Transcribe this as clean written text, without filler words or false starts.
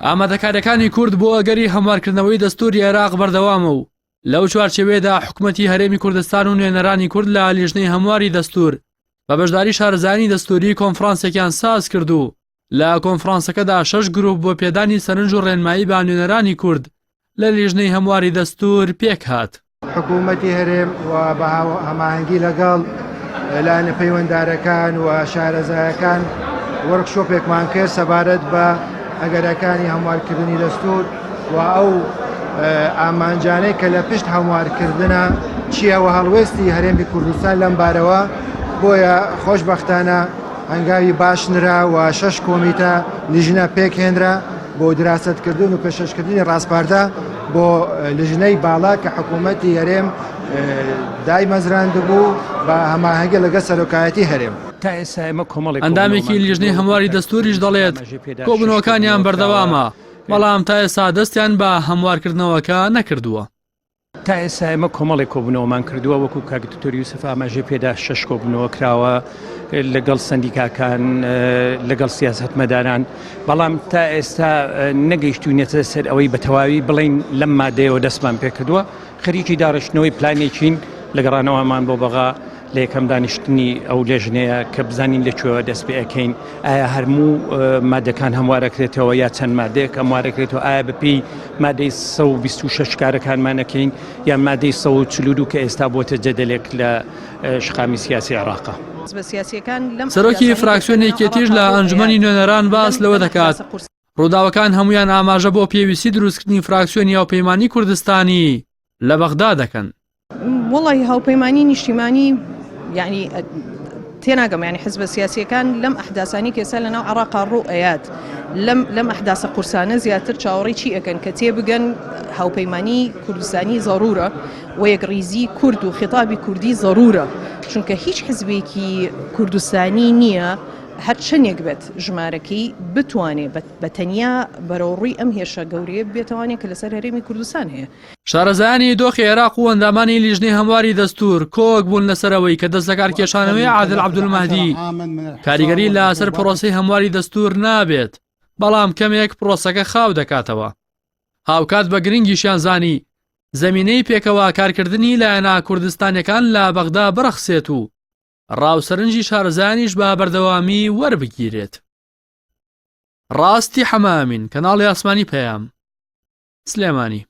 ئامادەکاریەکانی کورد بۆ ئەگەری هەموارکردنەوەی دەستوری عێراق بەردەوامە و لەو چوارچێوەیەدا حکومەتی هەرێمی کوردستان و نوێنەرانی کورد لە لیژنەی هەمواری دەستور بە بەشداری شارەزایانی دەستوری کۆنفرانسێکیان ساز کرد و لە کۆنفرانسەکەدا شەش گروپ بۆ پێدانی سەرنج و ڕێنمایی بە نوێنەرانی کورد لە لیژنەی هەمواری دەستور پێکهات. حکوومەتی هەرێم و بە هەماهەنگی لەگەڵ لایەنە پەیوەندارەکان و شارەزایەکان وەرکشۆپێکمان کرد سەبارەت بە ئەگەرەکانی هەموارکردنی دەستور و ئەو ئامانجانەی کە لە پشت هەموارکردنە چییە و هەڵوێستی هەرێمی کوردستان لەم بارەوە بۆیە خۆشبەختانە هەنگاوی باش نرا و شەش کۆمیتە لیژنە پێکهێنرا بۆ دراستکردن و پێشکەشکردنی ڕاسپاردە بۆ لیژنەی باڵا کە حکوومەتی هەرێم دایمەزراندبوو بە هەماهەنگی لەگەڵ سەرۆکایەتی هەرێم. تا ئێستا ئێمە کۆمەڵێک ئەندامێکی لیژنەی هەمواری دەستوریش دەڵێت، کۆبوونەوەکانیان بەردەوامە، بەڵام تا ئێستا دەستیان بە هەموارکردنەوەکە نەکردووە. تا ئێستا ئێمە کۆمەڵێک کۆبوونەوەمان کردووە وەکو کاک دکتۆر یوسف ئاماژەی پێدا شەش کۆبوونەوە کراوە لەگەڵ سندیکاکان لەگەڵ سیاسەتمەداران بەڵام تا ئێستا نەگەیشتوینەتە سەر ئەوەی بە تەواوی بڵین لەم مادەیەوە دەستمان پێکردووە خەریکی داڕشتنەوەی پلانێکین لە گەڕانەوەمان بۆ بەغا لە یەکەم دانیشتنی ئەو لێژنەیە کە بزانین لە کوێوە دەست پێ ئەکەین ئایا هەرموو مادەکان هەموارەکرێتەوە یا چەند مادەیەک هەموارەکرێتەوە ئایا بەپێی مادەی 126 کارەکانمان ئەکەین یان مادەی 142 کە ئێستا بۆتە جەدەلێک لە شقامی سیاسی عێراقا. سەرۆکی فراکسیۆنی یەکێتیش لە ئەنجومەنی نوێنەران باس لەوە دەکات، ڕووداوەکان هەموویان ئاماژە بۆ پێویستی دروستکردنی فراکسیۆنی هاوپەیمانی کوردستانی لە بەغدا دەکەن. وەڵی هاوپەیمانی نیشتیمانی یعنی تێناگەم ینی حزبە سیاسیەکان لەم ئەحداسانی کێسا لە ناو عراقا ڕوو ئەیات لەم لەم ئەحداسە قورسانە زیاتر چاوەڕی چی ئەکەن کە تێبگەن هاوپەیمانی کوردستانی زەرورە و یەکڕیزی کورد و خیتابی کوردی زەرورە چونکە هیچ حزبێکی کوردستانی نییە هەرچەندێک بێت ژمارەکەی بتوانێ بە تەنیا بەرەو ڕووی ئەم هێرشە گەورەیە بێتوانێت کە لەسەر هەرێمی کوردستان هەیە. شارەزایانی دۆخی عێراق و ئەندامانی لیژنەی هەمواری دەستوور کۆک بوون لەسەر ئەوەی کە دەستلەکارکێشانەوەی عادل عەبدولمەهدی کاریگەری لەسەر پرۆسەی هەمواری دەستوور نابێت، بەڵام کەمێک پرۆسەکە خاو دەکاتەوە. هاوکات بە گرنگیشیان زانی زەمینەی پێکەوە کارکردنی لایەنە کوردستانیەکان لە بەغدا بڕەخسێت و ڕا و سەرنجی شارەزایانیش بە بەردەوامی وەربگیرێت. ڕاستی حەمە ئەمین، کەناڵی ئاسمانی پەیام، سلێمانی.